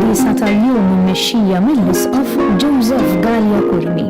Il-quddiesa tal-jum immexxija mill-Isqof Joseph Galea Curmi.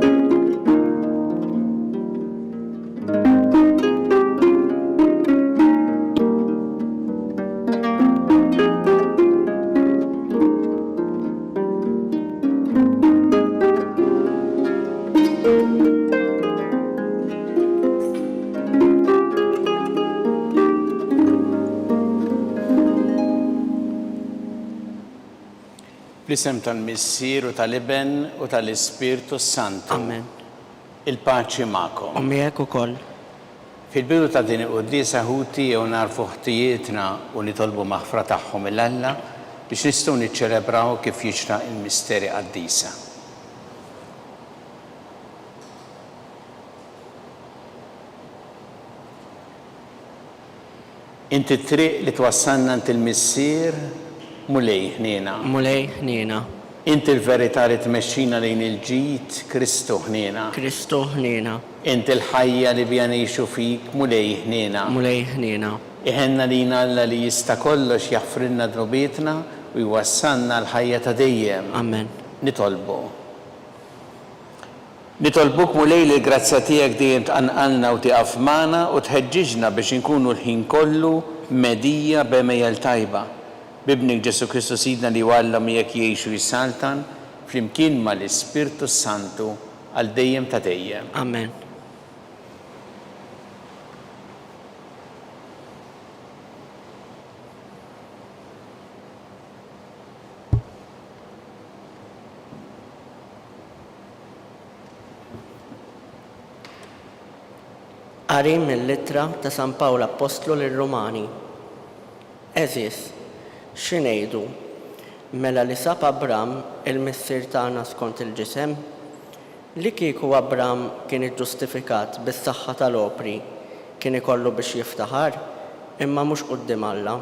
Fl-isem tal-Missier u tal-Iben u tal-Ispirtu s-Santu. Amen. Il-paċi magħkom. U miegħek ukoll. Fil-bidu ta' din il-quddiesa ħuti jew nagħrfu ħtijietna u nitolbu maħfra tagħhom 'il Alla biex nistgħu niċċelebraw kif jixraq il-misteri qaddisa. Int it-triq li twassalna għand il-Missier, Mulej, ħniena. Mulej, ħniena. Int il-verità li tmexxina lejn il-ġid, Kristu, ħniena. Kristu, ħniena. Int il-ħajja li biha ngħixu fik, Mulej, ħniena. Mulej, ħniena. Iħenn għalina Alla li jista' kollox jaħfrilna dnubietna u jwassalna għall-ħajja ta' dejjem. Amen. Nitolbu. Nitolbuk, Mulej, li l-grazzja tiegħek dejjem tqanqalna u tieqaf magħna u tħeġġiġna biex inkunu l-ħin kollu medhija b'għemejjel tajba. B'Ibnek Ġesù Kristu Sidna li hu Alla miegħek jgħix u jsaltan, flimkien ma' l-Ispirtu s-Santu, għal dejjem ta' dejjem. Amen. Qari mill-Ittra ta' San Pawl Appostlu lir-Rumani. Għeżież, xi ngħidu, mela li sab Abram il-missier tagħna skont il-ġisem? Li kieku Abram kien iġġustifikat bis-saħħa tal-opri, kien ikollu biex jiftaħar, imma mhux quddiem Alla.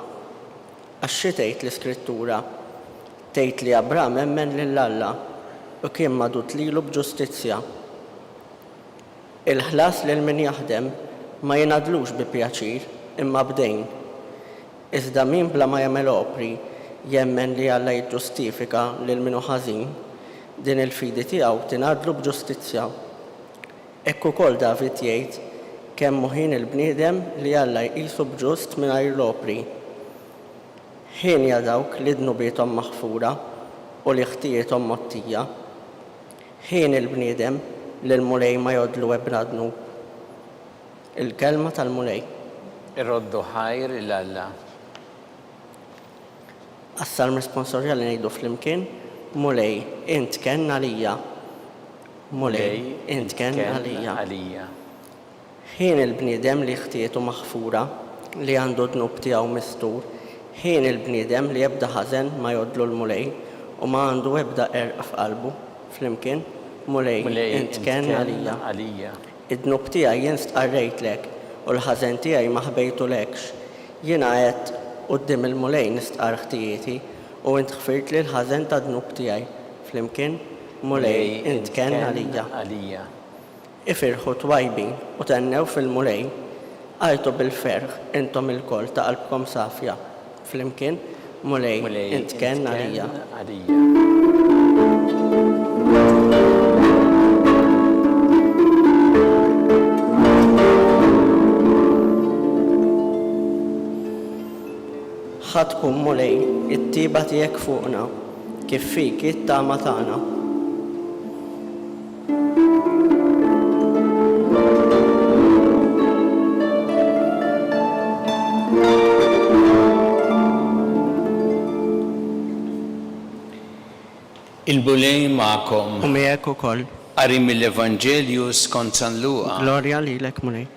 Għax xi tgħid l-Iskrittura? Tgħid li Abram emmen lil Alla, u kien magħdud lilu b'ġustizzja. Il-ħlas lil min jaħdem ma jingħadlux bi pjaċir, imma b'dejn. Iżda min bla ma jagħmel opri jemmen li Alla jiġġustifika lil min hu ħażin, din il-fidi tiegħu tingħadlu b'ġustizzja. Hekk ukoll David jgħid, Kemm hu ħien il-bniedem li Alla jqisu b'ġust mingħajr l-opri. Hienja dawk li dnubiethom maħfura u li ħtijiethom mgħottija. Hieni l-bniedem li l-Mulej ma jgħoddlu ebda dnub. Il-Kelma tal-Mulej. Irroddu ħajr 'il Alla. Għas-Salm Responsorjali ngħidu flimkien, Mulej, int kenn għalija. Mulej, int kenn għalija. Hieni l-bniedem li ħtietu maħfura, li għandu d-dnub tiegħu mistur, hieni l-bniedem li ebda ħażen ma jgħoddlu l-Mulej, u ma għandu ebda qerq f'qalbu. Flimkien, Mulej, int kenn għalija. Id-dnub tiegħi jien stqarrejtlek, u l-ħażen tiegħi ma ħbejtulekx. Jiena għedt, Quddiem il-Mulej nistqarr ħtijieti, u int ħfirtli l-ħażen tad-dnub tiegħi. Flimkien, Mulej, int kenn għalija. Ifirħu twajbin u thennew fil-Mulej, għajtu bil-ferħ intom ilkoll ta' qalbkom safja, flimkien, Mulej, int kenn għalija. Ħa tkun, Mulej, it-tieba tiegħek fuqna, kif fik hi t-tama tagħna. Il-Mulej magħkom. U miegħek ukoll. Qari mill-Evanġelju skont San Luqa. Glorja lilek, Mulej.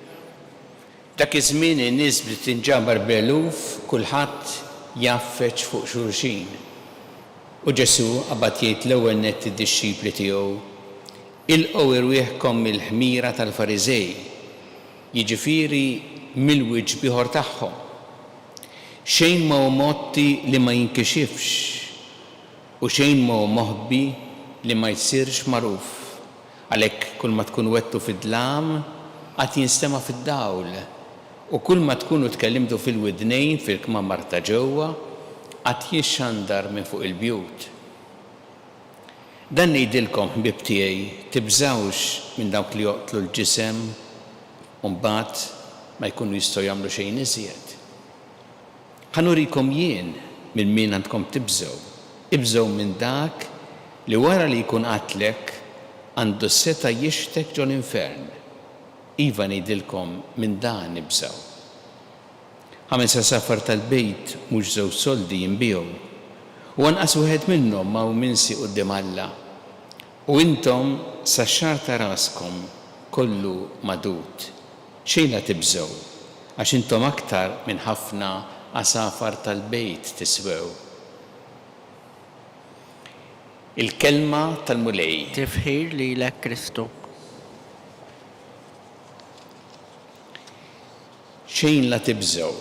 Dak iż-żmien in-nies bdiet tinġabar bl-eluf, kulħadd jgħaffeġ fuq xulxin. U Ġesù qabad jgħid l-ewwel nett lid-dixxipli tiegħu, Ilqgħu irwieħkom mill-ħmira tal-Fariżej, jiġifieri mill-wiċċ b'ieħor tagħhom. Xejn ma hu mgħotti li ma jinkixifx, u xejn ma hu moħbi li ma jsirx magħruf. Għalhekk kulma tkunu għedtu fid-dlam għad jinstema' fid-dawl, U kulma tkunu tkellimtu fil-widnejn fil-kmamar ta' ġewwa, għad jixxandar minn fuq il-bjut. Dan ngħidilkom, ħbieb tiegħi, tibżgħux minn dawk li joqtlu l-ġisem u mbagħad ma jkunu jistgħu jagħmlu xejn iżjed. Ħa nurikom jien minn min għandkom tibżgħu, ibżgħu minn dak li wara li jkun qatlek għandu s-setgħa jixtek ġol-infern. Iva ngħidilkom minn dan ibżgħu. Ħames għasafar tal-bejt mhux żewġ soldi jinbiegħu, u anqas wieħed minnhom ma hu minsi quddiem Alla. U intom sax-xagħar ta' raskom kollu magħdud. Xejn la tibżgħu, għax intom aktar minn ħafna għasafar tal-bejt tiswew. Il-Kelma tal-Mulej. Tifħir lilek Kristu. Xejn la tibżgħu.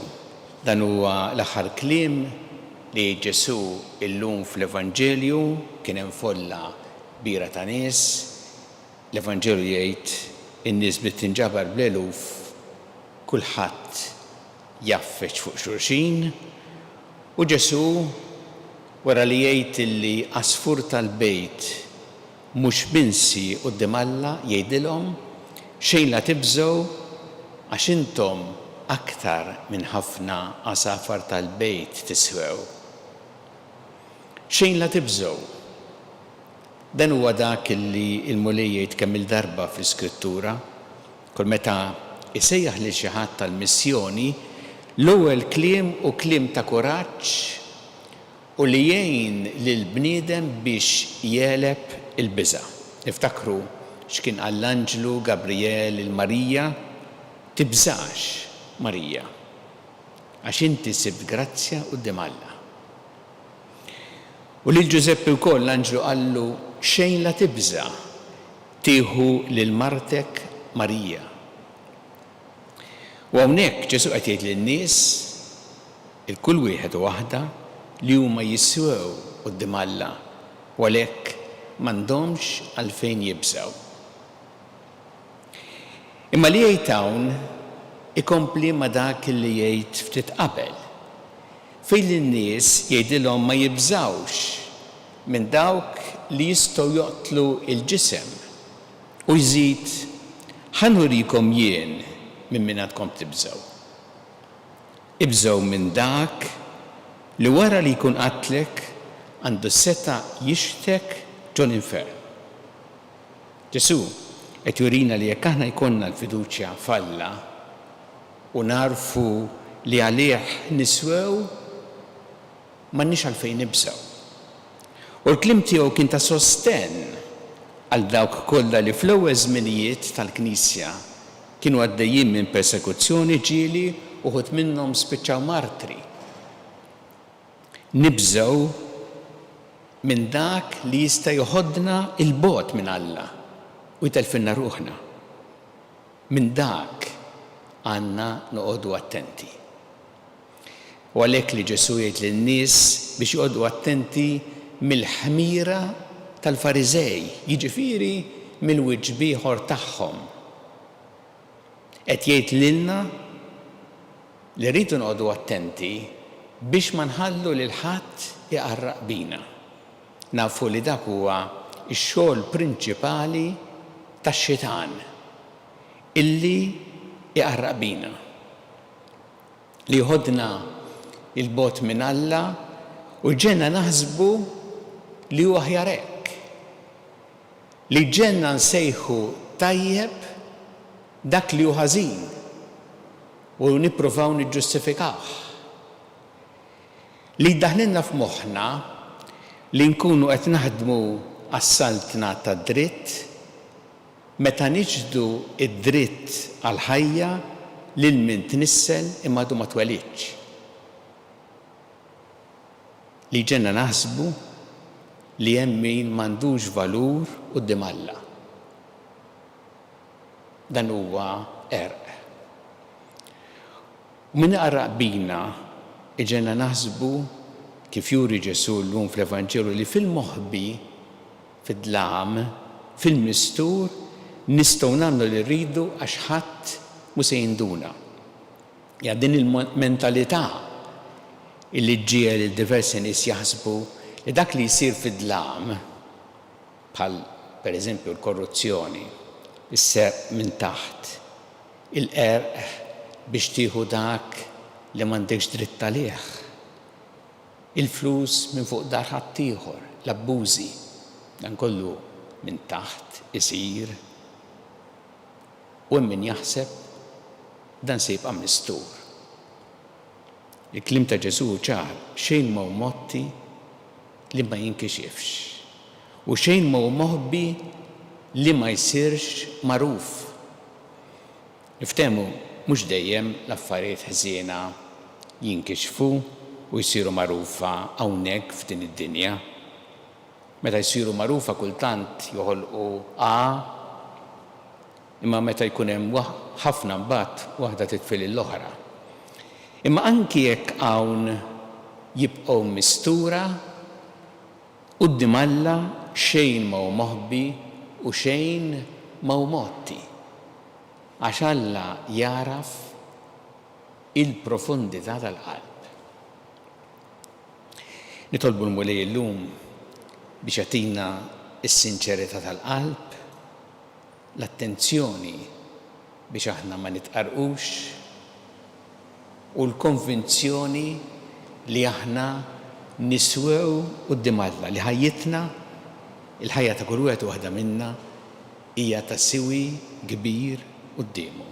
Dan huwa l-aħħar kliem li jgħid Ġesù illum fl-Evanġelju. Kien hemm folla kbira ta' nies. L-Evanġelju jgħid, in-nies bdiet tinġabar bl-eluf, kulħadd jgħaffeġ fuq xulxin, u Ġesù, wara li jgħid illi għasfur tal-bejt mhux minsi quddiem Alla, jgħidilhom, Xejn la tibżgħu, għax intom aktar minn ħafna għasafar tal-bejt tiswew. Xejn la tibżgħu. Dan huwa dak li l-Mulej jgħid kemm-il darba fl-Iskrittura. Kull meta jsejjaħ lil xi ħadd għall-missjoni, l-ewwel kliem hu kliem ta' kuraġġ u li jgħin lill-bniedem biex jegħleb il-biża'. Niftakru x'kien qal l-anġlu Gabrijel lil Marija, Tibżax, Marija, għax inti sibt grazzja quddiem Alla. U lil Ġużeppi wkoll l-anġlu qallu, Xejn la tibża' tieħu lil martek Marija. U hawnhekk Ġesù qed jgħid lin-nies, lil kull wieħed u waħda, li huma jiswew quddiem Alla u għalhekk m'għandhomx għalfejn jibżgħu. Imma li jgħid hawn ikompli ma' dak li jgħid ftit qabel, fejn lin-nies jgħidilhom ma jibżgħux minn dawk li jistgħu joqtlu l-ġisem, u jżid, Ħa nurikom jien minn min għandkom tibżgħu. Ibżgħu minn dak li wara li jkun qatlek għandu s-setgħa jixtek ġol-infern. Ġesù qed jurina li jekk aħna jkollna l-fiduċja f'Alla u nagħrfu li għalih niswew, m'għandniex għalfejn nibżgħu. U l-kliem tiegħu kien ta' sostenn għal dawk kollha li fl-ewwel żminijiet tal-Knisja kienu għaddejjin minn persekuzzjoni ġieli uħud minnhom spiċċaw martri. Nibżgħu minn dak li jista' joħodna 'l bogħod minn Alla u jtellfilna ruħna. Minn dak għandna noqogħdu attenti. U għalhekk li Ġesù jgħid lin-nies biex joqogħdu attenti mill-ħmira tal-Fariżej, jiġifieri mill-wiċċ b'ieħor tagħhom. Qed jgħid lilna li rridu noqogħdu attenti biex ma nħallu lil ħadd iqarraq bina. Nafu li dak huwa x-xogħol prinċipali tax-xitan, illi iqarraq bina, li jħoddna 'l bogħod minn Alla u jġegħelna naħsbu li hu aħjar hekk. Li jġegħelna nsejħu tajjeb dak li hu ħażin u nippruvaw niġġustifikawh. Li jdaħħlilna f'moħħna li nkunu qed naħdmu għas-saltna tad-dritt meta niċħdu d-dritt għall-ħajja lil min tnissel imma għadu ma twelidx. Li jġegħelna naħsbu li hemm min m'għandux valur quddiem Alla. Dan huwa qerq. U min iqarraq bina jġegħelna naħsbu, kif juri Ġesù llum fl-Evanġelju, li fil-moħbi, fid-dlam, fil-mistur, nistgħu nagħmlu li rridu għax ħadd mhu se jinduna. Hija din il-mentalità li ġġiegħel lil diversi nies jaħsbu li dak li jsir fid-dlam. Bħal, per eżempju, l-korruzzjoni, is-serq minn taħt, il-qerq biex tieħu dak li m'għandekx dritt għalih, il-flus minn fuq dar ħaddieħor, l-abbużi, dan kollu minn taħt isir u hemm min jaħseb dan se jibqa' mistur. Il-kliem ta' Ġesù hu ċar, xejn ma hu mgħotti li ma jinkixifx, u xejn ma hu moħbi li ma jsirx magħruf. Niftehmu, mhux dejjem l-affarijiet ħżiena jinkixfu u jsiru magħrufa hawnhekk f'din id-dinja. Meta jsiru magħrufa kultant joħolqu għagħa, imma meta jkun hemm ħafna mbagħad waħda titfi lill-oħra. Imma anki jekk hawn jibqgħu mistura, quddiem Alla xejn ma hu moħbi u xejn ma hu mgħotti. Għax Alla jagħraf il-profondità tal-qalb. Nitolbu l-Mulej illum biex jagħtina s-sinċerità tal-qalb, l-attenzjoni biex aħna ma nitqarrqux u l-konvinzjoni li aħna niswew quddiem Alla, li ħajjitna, il-ħajja ta' kull wieħed u waħda minna, hija ta' siwi kbir quddiemu.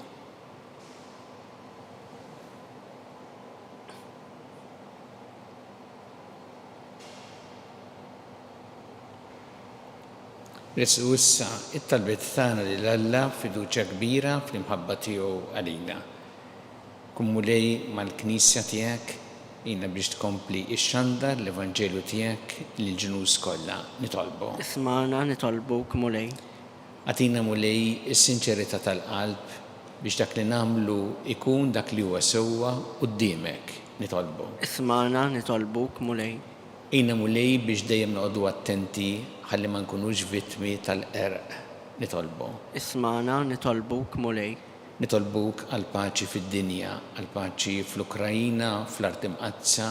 Resqu issa t-talbiet tagħna lil Alla b'fiduċja kbira fl-imħabba tiegħu għalina. Kun Mulej mal-Knisja tiegħek, għinna biex tkompli xxandar l-Evanġelju tiegħek lill-ġnus kollha. Nitolbu. Ismagħna nitolbuk, Mulej. Agħtina Mulej is-sinċerità tal-qalb biex dak li nagħmlu jkun dak li huwa sewwa quddiemek. Nitolbu. Ismagħna nitolbuk, Mulej. Għinna Mulej biex dejjem noqogħdu attenti ħalli ma nkunux vittmi tal-qerq. Nitolbu. Ismagħna, nitolbuk, Mulej. Nitolbuk għall-paċi fid-dinja, għall-paċi fl-Ukraina, fl-Art Imqaddsa,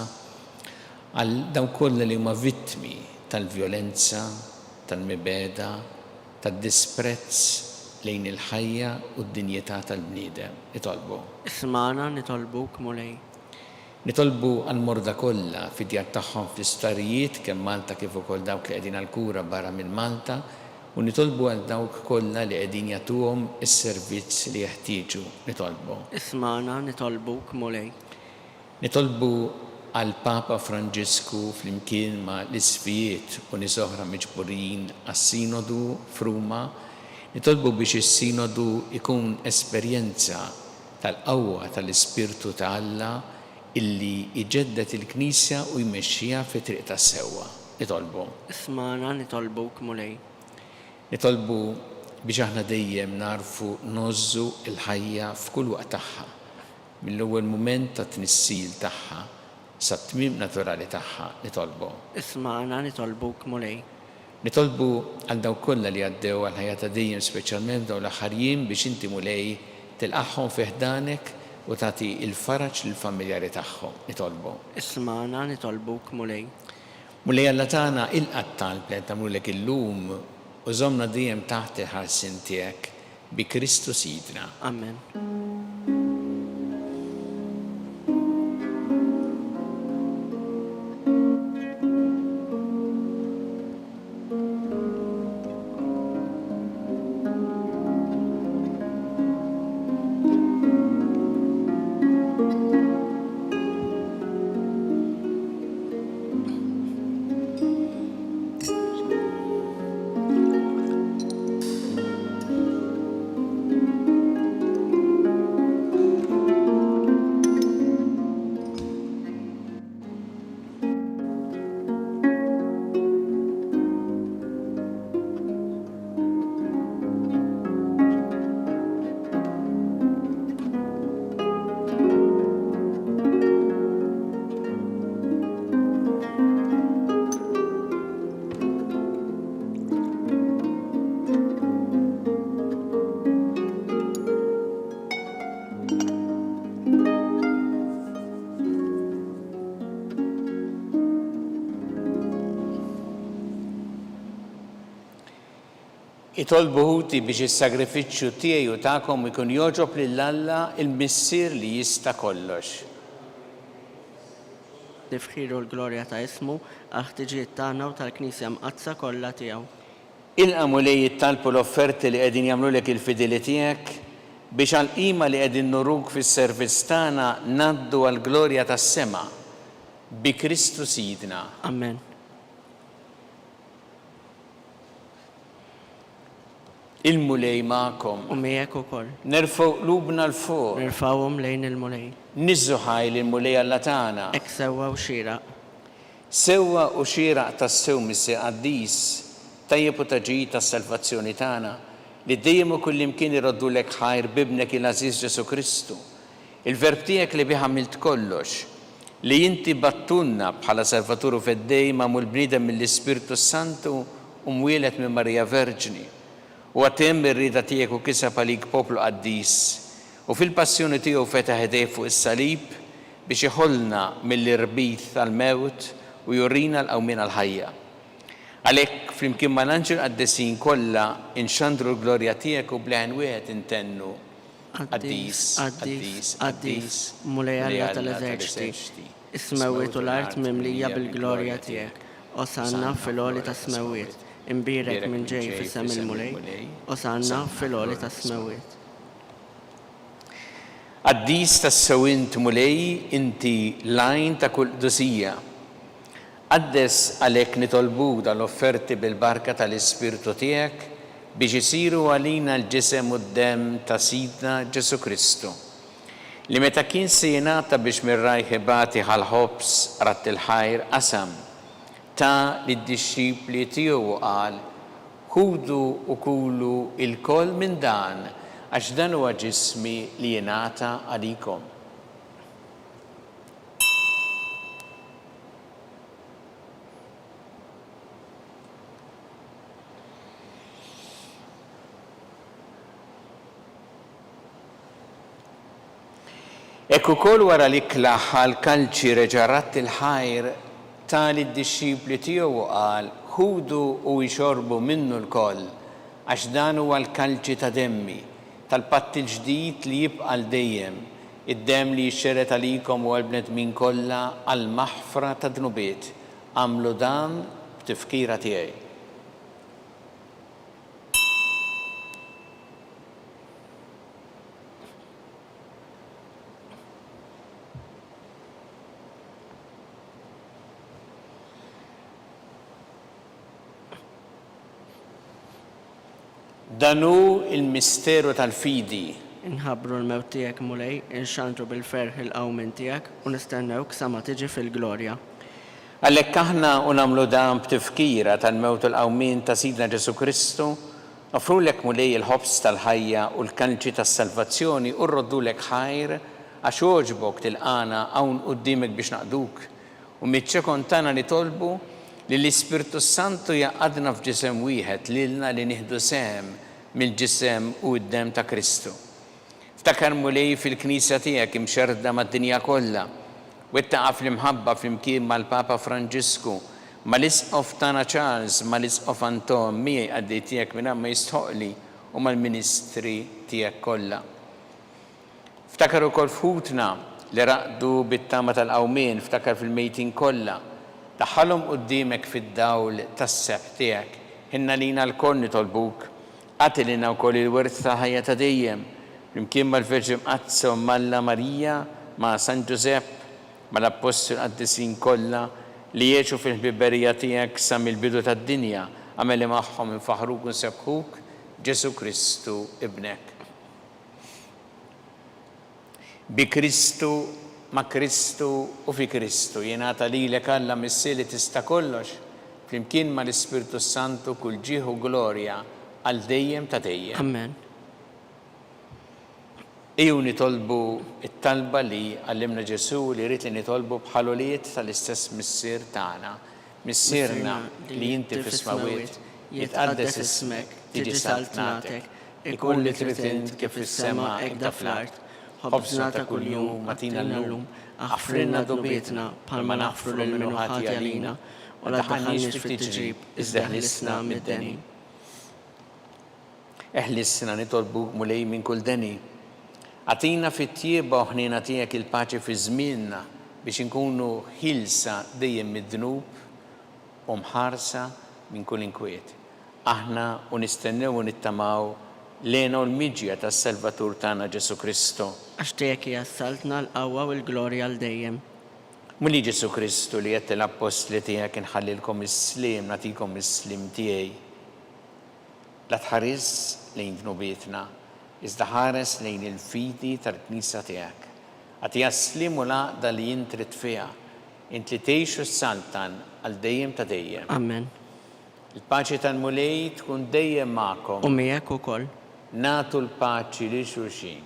għal dawk kollha li huma vittmi tal-vjolenza, tal-mibegħda, tad-disprezz lejn il-ħajja u d-dinjità tal-bniedem. Nitolbu. Ismagħna, nitolbuk, Mulej. Nitolbu għall-morda kollha fid-djar tagħhom fl-isptarijiet kemm Malta kif ukoll dawk li qegħdin għall-kura barra minn Malta u nitolbu għal dawk kollha li qegħdin jagħtuhom is-servizz li jeħtieġu. Nitolbu. Ismagħna, nitolbuk, Mulej. Nitolbu għall-Papa Franġisku flimkien ma' l-Isqfijiet u nies oħra miġburin għas-Sinodu f'Ruma. Nitolbu biex is-Sinodu jkun esperjenza tal-qawwa tal-Ispirtu ta' Alla illi jġedded il-Knisja u jmexxiha fit-triq tas-sewwa. Nitolbu. Ismagħna, nitolbuk, Mulej. Nitolbu biex aħna dejjem nagħrfu ngħożżu l-ħajja f'kull waqt tagħha, mill-ewwel mument tat-tnissil tagħha sat-tmiem naturali tagħha. Nitolbu. Ismagħna, nitolbuk, Mulej. Nitolbu għal dawk kollha li għaddew għall-ħajja ta' dejjem speċjalment f'dawn l-aħħar jiem biex inti Mulej tilqagħhom fi ħdanek u tagħti l-faraġ lill-familjari tagħhom. Nitolbu. Ismagħna nitolbuk Mulej. Mulej Alla tagħna ilqa' t-talb li qed nagħmlulek illum u żommna dejjem taħt il-ħarsien tiegħek bi Kristu Sidna. Amen. Itolbu ħuti biex is-sagrifiċċju tiegħi u tagħkom ikun jogħġob lil Alla l-Missier li jista' kollox. Tifħir u l-glorja ta' ismu, għall-ħtiġijiet tagħna u tal-Knisja Mqaddsa kollha tiegħu. Ilqa' Mulej it-talb u l-offerti li qegħdin jagħmlulek il-fidili tiegħek, biex għall-qima li qegħdin nuruk fis-servizz tagħna ngħaddu għall-glorja tas-sema. Bi Kristu Sidna. Amen. Il-Mulej magħkom. U miegħek ukoll. Nerfgħu qlubna 'l fuq. Nerfgħuhom lejn il-Mulej. Niżżu ħaj lill-Mulej Alla tagħna. Hekk sewwa u xieraq. Sewwa u xieraq tassew Missier qaddis, tajjeb u ta' ġid għas-salvazzjoni tagħna, li dejjem u kullimkien irroddulek ħajr b'Ibnek il-għażiż Ġesù Kristu, il-Verb tiegħek li bih għamilt kollox, li inti bgħattulna bħala Salvatur u Feddej magħmul bniedem mill-Ispirtu s-Santu u mwieled minn Marija Verġni. Huwa temm ir-rieda tiegħek u kiseb għalik poplu qaddis, u fil-passjoni tiegħu fetaħ idejh fuq is-salib biex iħollna mill-irbit tal-mewt u jurina l-qawmien għall-ħajja. Għalhekk, flimkien mal-anġli l-qaddisin kollha, inxandru l-glorja tiegħek u b'leħen wieħed intennu, Qaddis, qaddis, qaddis, Mulej Alla tal-eżerċti, is-smewwiet u l-art mimlija bil-glorja tiegħek. Osanna fil-għoli tas-smewwiet. Imbierek min ġej f'isem il-Mulej. Osanna fil-għoli tas-smewwiet. Qaddis tassew int, Mulej, inti l-għajn ta' kull qdusija. Qaddes għalhekk nitolbuk dawn l-offerti bil-barka tal-Ispirtu tiegħek biex isiru għalina l-ġisem u d-demm ta' Sidna Ġesù Kristu, li meta kien se jingħata biex minn rajh ibati ħa l-ħobż, radd il-ħajr, qasam, ta lid-dixxipli tiegħu u qal, Ħudu u kulu ilkoll minn dan, għax dan huwa ġismi li jingħata għalikom. Hekk ukoll wara l-ikla ħa l-kalċi reġa' radd il-ħajr, ta lid-dixxipli tiegħu u qal, Ħudu u ixorbu minnu lkoll, għax dan huwa l-kalċi ta' demmi, tal-patt il-ġdid li jibqa' għal dejjem, id-demm li jixxerred għalikom u għall-bnedmin kollha għall-maħfra tad-dnubiet. Agħmlu dan b'tifkira tiegħi. Dan hu l-misteru tal-fidi. Inħabbru l-mewt tiegħek, Mulej, inxandru bil-ferħ il-qawmien tiegħek, u nistennewk sa ma tiġi fil-glorja. Għalhekk aħna u nagħmlu dan b'tifkira tal-mewt u l-qawmien ta' Sidna Ġesù Kristu, noffrulek Mulej il-ħobż tal-ħajja u l-kalċi tas-salvazzjoni u rroddulek ħajr għax għoġbok tilqagħna hawn quddiemek biex naqduk U miċ-ċokon tagħna nitolbu li l-Ispirtu s-Santu jgħaqqadna f'ġisem wieħed lilna li nieħdu sehem mill-Ġisem u d-Demm ta' Kristu. Ftakar Mulej fil-Knisja tiegħek imxerrda mad-dinja kollha. Wettaqha fl-imħabba flimkien mal-Papa Franġisku, mal-Isqof tagħna Charles, mal-Isqof Anton, miegħi qaddej tiegħek mingħajr ma jistħoqqli u mal-ministri tiegħek kollha. Ftakar ukoll f'ħutna li raqdu bit-tama tal-qawmien, ftakar fil-mejtin kollha. Daħħalhom quddiemek fid-dawl tas-sebħ tiegħek. Ħenn għalina lkoll nitolbuk. Agħti lilna wkoll il-wirt tal-ħajja ta' dejjem, flimkien mal-Verġni Mqaddsa Omm Alla Marija, ma' San Ġużepp, mal-Appostli u l-qaddisin kollha, li għexu fil-ħbiberija tiegħek sa mill-bidu tad-dinja, agħmel li magħhom infaħħruk u nsebbħuk, Ġesù Kristu, Ibnek. Bi Kristu, ma' Kristu u fi Kristu jingħata lilek Alla Missier li tista' kollox, flimkien mal-Ispirtu s-Santu kull ġieħ u glorja għal dejjem ta' dejjem. Amen. Ejjew nitolbu t-talba li għallimna Ġesù u li jrid li nitolbu bħal ulied tal-istess Missier tagħna. Missierna li inti fis-smewwiet, jitqaddes ismek, tiġi saltnatek, Ikun li trid int kif fis-sema hekk da fl-art. Ħobżna ta' kuljum agħtina llum. Aħfrilna dnubietna bħalma naħfru lil min hu ħati għalina, u la ddaħħalniex fit-tiġrib, iżda eħlisna mid-deni. Eħlisna, nitolbuk, Mulej, minn kull deni. Agħtina fit-tjieba u ħniena tiegħek il-paċi fi żmienna biex inkunu ħielsa dejjem mid-dnub u mħarsa minn kull inkwiet. Aħna u nistennew u nittamaw l-hena u l-miġja tas-Salvatur tagħna Ġesù Kristu. Għax tiegħek hija s-saltna, l-qawwa u l-glorja għal dejjem. Mulej Ġesù Kristu li għedt lill-appostli tiegħek inħallilkom is-sliem, nagħtikom is-sliem tiegħi. La tħarisx lejn dnubietna, iżda ħares lejn il-fidi tal-Knisja tiegħek. Agħtiha s-sliem u l-għaqda li int ridt fiha, int li tgħix u ssaltan għal dejjem ta' dejjem. Amen. Il-paċi tal-Mulej tkun dejjem magħkom. U miegħek ukoll. Nagħtu l-paċi lil xulxin.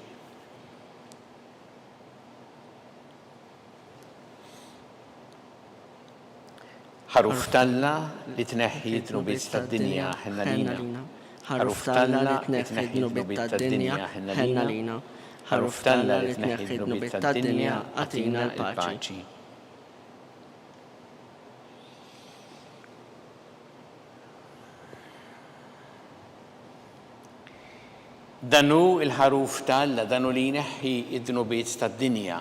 Ħaruf t'Alla li tneħħi d-dnubiet tad-dinja, ħenn għalina. Ħaruf t'Alla li tneħħi d-dnubiet tad-dinja, ħenn għalina. Ħaruf t'Alla li tneħħi d-dnubiet tad-dinja, agħtina l-paċi. Dan hu l-Ħaruf ta' Alla, dan hu li jneħħi d-dnubiet tad-dinja.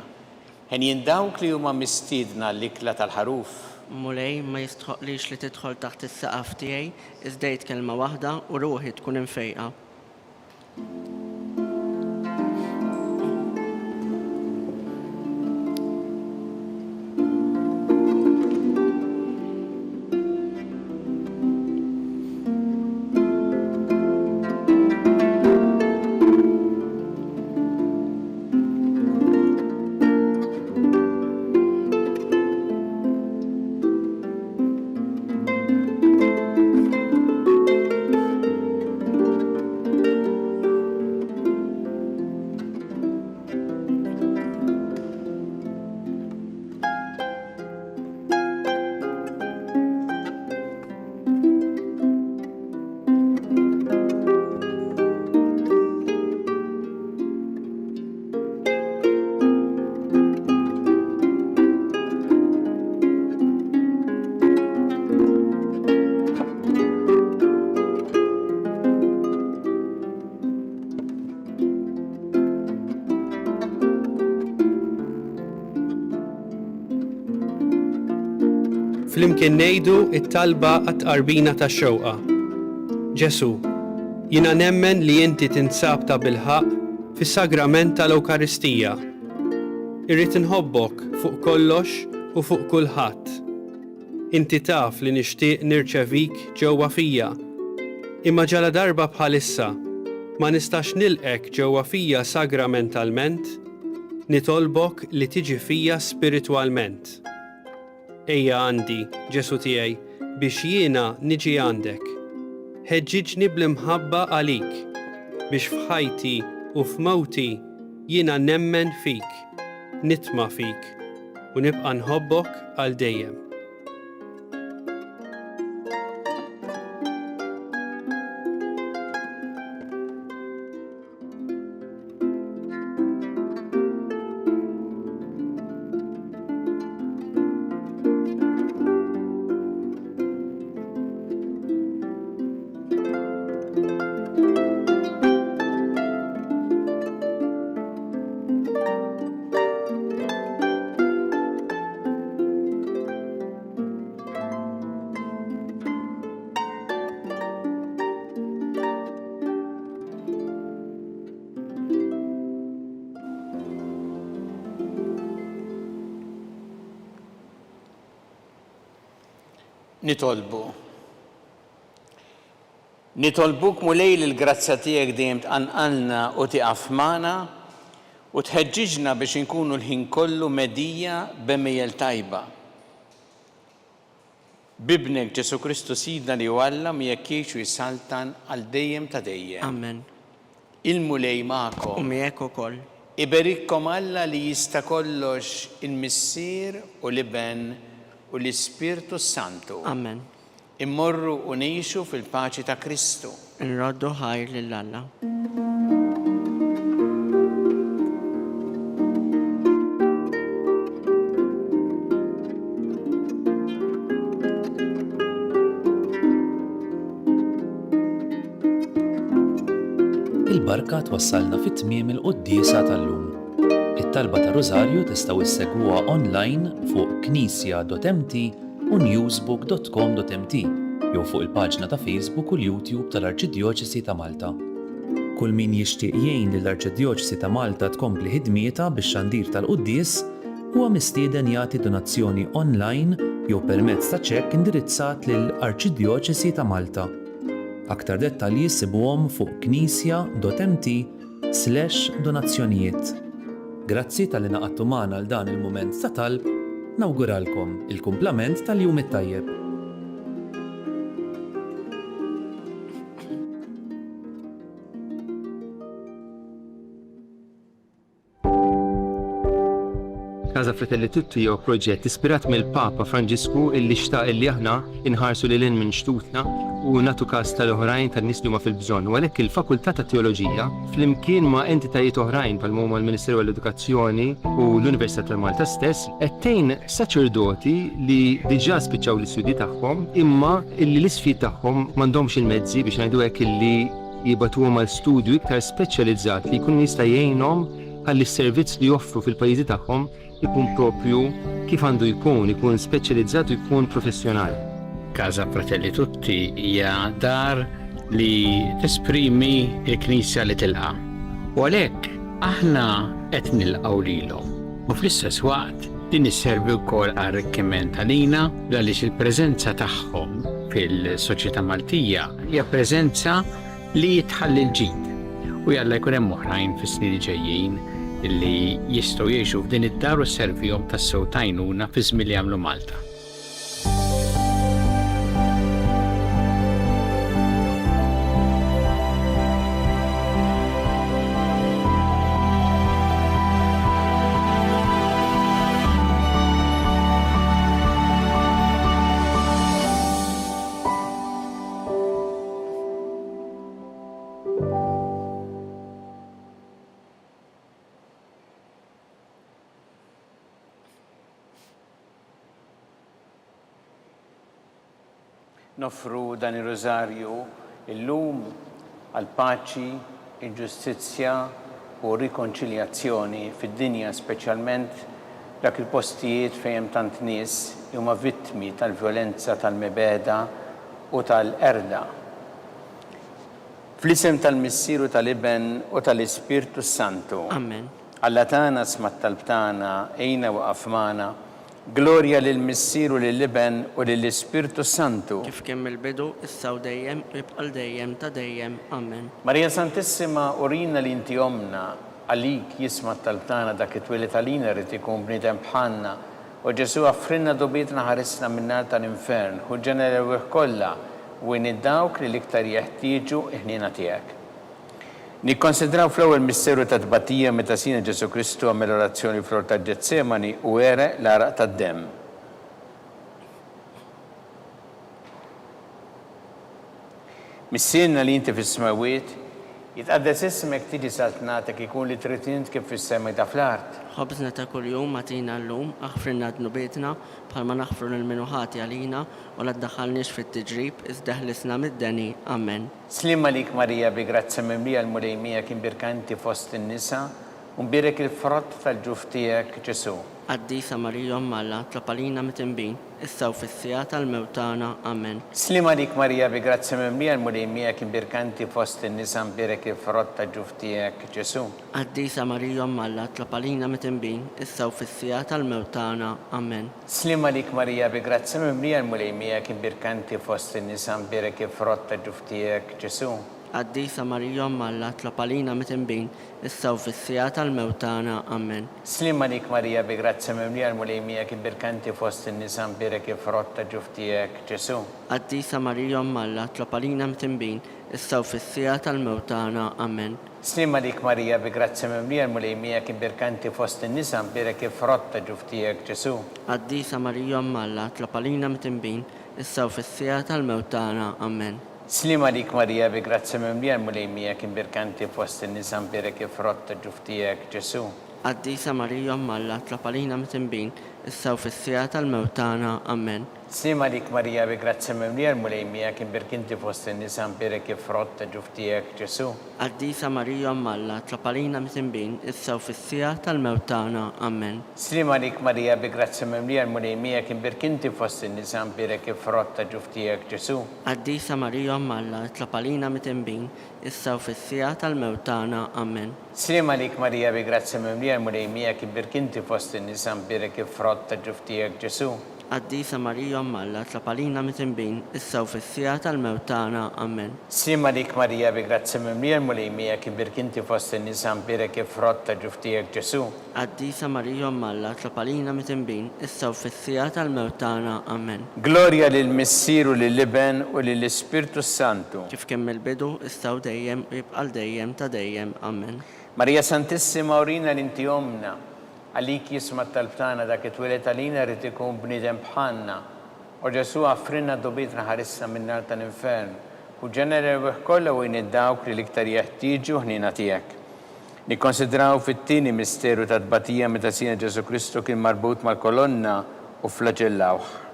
Henjin dawk li huma mistiedna għall-ikla tal-Ħaruf. Mulej, ma jistħoqqlix li tidħol taħt is-saqaf tiegħi, iżda għid kelma waħda u ruħi tkun imfejqa. Flimkien ngħidu t-talba għat-tqarbina tax-xewqa. Ġesù, jiena nemmen li inti tinsab tabilħaqq fis-sagrament tal-Ewkaristija. Irrid inħobbok fuq kollox u fuq kulħadd. Inti taf li nixtieq nirċevik ġewwa fija. Imma ġaladarba bħalissa ma nistax nilqgħek ġewwa fija sagramentalment, nitolbok li tiġi fija spiritwalment. Ejja għandi, Ġesù tiegħi, biex jiena niġi għandek. Ħeġġiġni bl-imħabba għalik, biex f'ħajti u f'mewti jiena nemmen fik, nitma' fik, u nibqa' nħobbok għal dejjem. Nitolbu. Nitolbuk Mulej li l-grazzja tiegħek dejjem tqanqalna u tieqaf magħna u tħeġġiġna biex inkunu l-ħin kollu medhija b'għemejjel tajba. B'Ibnek Ġesù Kristu Sidna li hu Alla miegħek jgħix u jsaltan għal dejjem ta' dejjem. Amen. Il-Mulej magħkom. U miegħek ukoll. Iberikkom Alla li jista' kollox, il-Missier u l-Iben u l-Ispirtu s-Santu. Amen. Immorru u ngħixu fil-paċi ta' Kristu. Inroddu ħajr lil Alla. Barka twassalna fi tmiem il-quddiesa tal-lum. It-talba tar-Rużarju tistgħu issegwuha online fuq knisja.mt u newsbook.com.mt jew fuq il-paġna ta' Facebook u l-YouTube tal-Arċidjoċesi ta' Malta. Kull min jixtieq jgħin lill-Arċidjoċesi ta' Malta tkompli ħidmietha bix-xandir tal-quddies huwa mistieden jagħti donazzjoni online jew permezz ta' ċekk indirizzat lil Arċidjoċesi ta' Malta. Aktar dettalji ssibuhom fuq knisja.mt slash donazzjonijiet. Grazzi talli ngħaqadtu magħna għal dan il-mument ta' talb, nawguralkom il-kumplament tal-jum it-tajjeb. Casa Fratelli Tutti huwa proġett ispirat mill-Papa Franġisku illi xtaq illi aħna inħarsu lil hinn minn xtutna u nagħtu kas tal-oħrajn tan-nies li huma fil-bżonn. U għalhekk il-Fakultà tat-Teoloġija flimkien ma' entitajiet oħrajn bħalma huma l-Ministeru għall-Edukazzjoni u l-Università ta' Malta stess qed tgħin saċerdoti li diġà spiċċaw l-istudji tagħhom imma illi l-isfid tagħhom m'għandhomx il-mezzi biex ngħidu hekk illi jibagħtuhom għal studju iktar speċjalizzat li jkun jista' jgħinhom ħalli s-servizz li joffru fil-pajjiżi tagħhom ikun proprju kif għandu jkun, ikun speċjalizzat u jkun professjonali. Casa Fratelli Tutti hija dar li tesprimi l-Knisja li tilqa'. U għalhekk aħna qed nilqgħu lilhom. U fl-istess waqt din isservi wkoll arrikkiment għalina għaliex il-preżenza tagħhom fil-soċjetà Maltija hija preżenza li tħalli l-ġid. U jalla jkun hemm oħrajn fis-snin li ġejjin li jistgħu jgħixu f'din id-dar u sservihom tassew t'għajnuna fiż-żmien li jagħmlu Malta. Noffru dan ir-Rużarju llum għall-paċi, il-ġustizzja u r-rikonċiljazzjoni fid-dinja speċjalment f'dak il-postijiet fejn hemm tant nies li huma vittmi tal-vjolenza, tal-mibegħda u tal-qerda. Fl-isem tal-Missier u tal-Iben u tal-Ispirtu s-Santu. Amen. Alla tagħna sma' t-talb tagħna, għinna u aqaf magħna. Glorja lill-Missier u lill-Iben u lill-Ispirtu s-Santu. Kif kien mill-bidu, issa u dejjem, u jibqa' għal dejjem ta' dejjem. Amen. Marija Santissima, urina li inti Ommna, għalik jisma' t-talb tagħna dak li twieled għalina ried ikun bniedem bħalna. O Ġesù aghfrilna dubietna ħarisna min-nar tal-infern, ħu l-ġenna l-erwieħ kollha u għin dawk li l-iktar jeħtieġu l-ħniena tiegħek. Nikkonsidraw fl-ewwel misteru ta' tbatija meta Sidna Ġesù Kristu għamel orazzjoni fl-ort ta' Ġetsemani u għereq l-għaraq tad-demm. Missierna li inti fis-smewwiet, jitqaddes ismek tiġi saltnatek ikun li trid int kif fis-sema ida fl-art. Ħobżna ta' kuljum agħtina llum, aħfrilna dnubietna, bħalma naħfru lil min hu ħati għalina, u la ddaħħalniex fit-tiġrib, iżda eħlisna mid-deni. Amen. Sliem għalik Marija bi grazzja mimlija l-Mulej miegħek imbierka inti fost in-nisa u mbierek il-frott tal-ġuf tiegħek Ġesù. Qaddisa Marija Omm Alla, tlob għalina mitinbin, issa u fis-siegħa tal-mewt tagħna. Amen. Sliem għalik Marija bi grazzja mimlija l-Mulej miegħek imbierka inti fost in-nisa mbierek il-frott ta' ġuf tiegħek Ġesù. Qaddisa Marija Omm Alla, tlob għalina mitinbin, issa u fis-siegħa tal-mewt tagħna. Amen. Sliem għalik Marija bi grazzja mimlija l-Mulej miegħek imbierka inti fost in-nisa mbierek il-frott ta' ġuf tiegħek Ġesù. Qaddisa Marija Omm Alla, tlob għalina mitinbin, issa u fis-siegħa tal-mewt tagħna. Amen. Sliem għalik Marija bi grazzja mimlija l-Mulej miegħek imbierka inti fost in-nisa mbierek il-frott ta' ġuf tiegħek Ġesù. Qaddisa Marija Omm Alla, tlob għalina mitinbin, issa u fis-siegħa tal-mewt tagħna. Amen. Sliem għalik Marija bi grazzja mimlija l-Mulej miegħek imbierka inti fost in-nisa mbierek il-frott ta' ġuf tiegħek Ġesù. Qaddisa Marija Omm Alla, tlob għalina mitinbin, issa u fis-siegħa tal-mewt tagħna. Amen. Sliem għalik Marija bi grazzja mimlija l-Mulej miegħek imbierka inti fost in-nisa mbierek il-frott ta' ġuf tiegħek Ġesù. Qaddisa Marija Omm Alla tlob għalina mitinbin, issa u fis-siegħa tal-mewt tagħna. Amen. Sliem għalik Marija bi grazzja mimlija l-Mulej miegħek imbierk inti fost in-nisa mbierek il-frott ta' ġuf tiegħek Ġesù. Qaddisa Marija Omm Alla, tlob għalina midinbin, issa u fis-siegħa tal-mewt tagħna. Ammen. Sliem għalik Marija bi grazzja mimlija l-Mulej miegħek imbierk inti fost in-nisa mbierek il-frott ta' ġuf tiegħek Ġesù. Qaddisa Marija Omm Alla, itlob għalina midinbin, issa u fis-siegħa tal-mewt tagħna. Ammen. Sliem għalik Marija bi grazzja mimlija l-Mulej miegħek imbierk inti fost in-nisa mbierek il-frott ta' ġuf tiegħek Ġesù. Qaddisa Marija Omm Alla, itlob għalina midinbin, issa u fis-siegħa tal-mewt tagħna. Ammen. Sliem għalik Marija bi grazzja mimlija l-Mulej miegħek imbierk inti fost in-nisa mbierek il-frott ta' ġuf tiegħek Ġesù. Qaddisa Marija Omm Alla, itlob għalina midinbin, issa u fis-siegħa tal-mewt tagħna. Ammen. Glorja lill-Missier u lill-Iben u lill-Ispirtu s-Santu. Kif kien mill-bidu, issa u dejjem, u jibqa' għal dejjem ta' dejjem. Ammen. Marija Santissima urina li inti Ommna, Għalik jisma' t-talb tagħna dak li twieled għalina ried ikun bniedem bħalna. O Ġesù aħfrilna dnubietna ħarisna min-nar tal-infern. Ħuġġena l-erwieħ kollha u għin lil dawk li l-iktar jeħtieġu ħniena tiegħek. Nikkonsidraw fit-tieni misteru ta' tbatija meta Sidna Ġesù Kristu kien marbut mal-kolonna u fflaġellawh.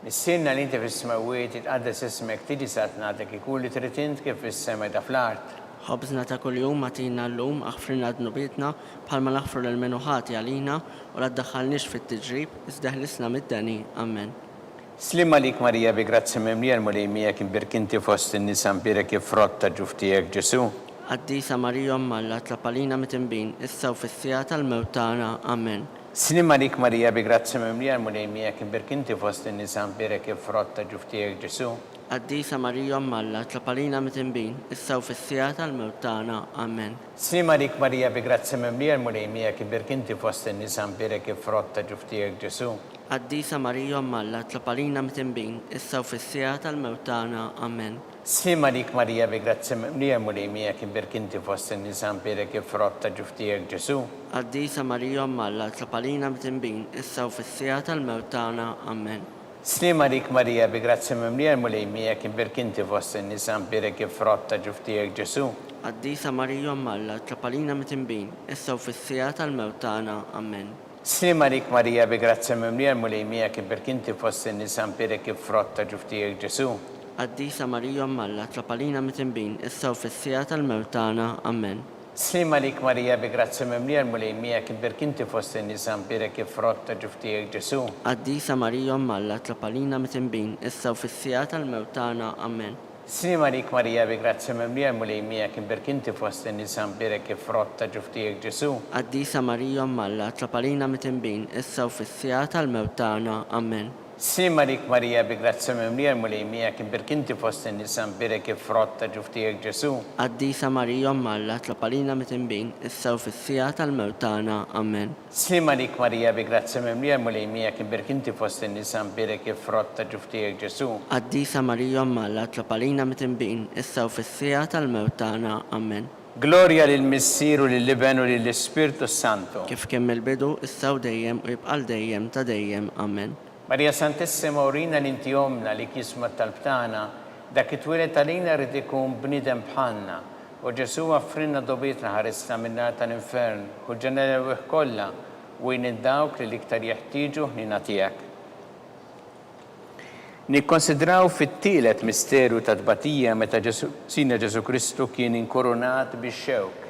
Missierna li inti fis-smewwiet, jitqaddes ismek, tiġi saltnatek, ikun li trid int kif fis-sema ida fl-art. Ħobżna ta' kuljum agħtina llum, aħfrilna dnubietna, bħalma naħfru lil min hu ħati għalina, u la ddaħħalniex fit-tiġrib, iżda eħlisna mid-deni. Ammen. Sliem għalik Marija bi grazzja mimlija l-Mulej miegħek imbierk inti fost in-nisa mbierek il-frott ta' ġuf tiegħek Ġesù. Qaddisa Marija Omm Alla, itlob għalina midinbin, issa u fis-siegħa tal-mewt tagħna. Ammen. Sliem għalik Marija bi grazzja mimlija l-Mulej miegħek imbierk inti fost in-nisa mbierek il-frott ta' ġuf tiegħek Ġesù. Qaddisa Marija Omm Alla, itlob għalina midinbin, issa u fis-siegħa tal-mewt tagħna. Ammen. Sliem għalik Marija bi grazzja mimlija l-Mulej miegħek imbierk inti fost in-nisa mbierek il-frott ta' ġuf tiegħek Ġesù. Qaddisa Marija Omm Alla, itlob għalina midinbin, issa u fis-siegħa tal-mewt tagħna. Ammen. Sliem għalik Marija bi grazzja mimlija l-Mulej miegħek imbierk inti fost in-nisa mbierek il-frott ta' ġuf tiegħek Ġesù. Qaddisa Marija Omm Alla, itlob għalina midinbin, issa u fis-siegħa tal-mewt tagħna. Ammen. Sliem għalik Marija bi grazzja mimlija l-Mulej miegħek imbierk inti fost in-nisa mbierek il-frott ta' ġuf tiegħek Ġesù. Qaddisa Marija Omm Alla, itlob għalina midinbin, issa u fis-siegħa tal-mewt tagħna. Ammen. Sliem għalik Marija bi grazzja mimlija l-Mulej miegħek imbierk inti fost in-nisa mbierek il-frott ta' ġuf tiegħek Ġesù. Qaddisa Marija Omm Alla, itlob għalina midinbin, issa u fis-siegħa tal-mewt tagħna. Ammen. Sliem għalik Marija bi grazzja mimlija l-Mulej miegħek imbierk inti fost in-nisa mbierek il-frott ta' ġuf tiegħek Ġesù. Qaddisa Marija Omm Alla, itlob għalina midinbin, issa u fis-siegħa tal-mewt tagħna. Ammen. Sliem għalik Marija bi grazzja mimlija l-Mulej miegħek imbierk inti fost in-nisa mbierek il-frott ta' ġuf tiegħek Ġesù. Qaddisa Marija Omm Alla, itlob għalina midinbin, issa u fis-siegħa tal-mewt tagħna. Ammen. Sliem għalik Marija bi grazzja mimlija l-Mulej miegħek imbierk inti fost in-nisa mbierek il-frott ta' ġuf tiegħek Ġesù. Qaddisa Marija Omm Alla, itlob għalina midinbin, issa u fis-siegħa tal-mewt tagħna. Ammen. Sliem għalik Marija bi grazzja mimlija l-Mulej miegħek imbierk inti fost in-nisa mbierek il-frott ta' ġuf tiegħek Ġesù. Qaddisa Marija Omm Alla itlob għalina midinbin, issa u fis-siegħa tal-mewt tagħna. Ammen. Glorja lill-Missier u lill-Iben u lill-Ispirtu s-Santu. Kif kien mill-bidu, issa u dejjem u jibqa' għal dejjem ta' dejjem. Ammen. Marija Santissima urina li inti Ommna li jisma' t-talb tagħna, dak li twieled għalina ried ikun bniedem bħalna, O Ġesù aħfrilna dnubietna ħarisna min-nar tal-infern, ħuġġena l-erwieħ kollha u għin lil dawk li l-iktar jeħtieġu ħniena tiegħek. Nikkonsidraw fit-tielet misteru ta' tbatija meta Ġesù, Sidna Ġesù Kristu kien inkurunat bix-xewk.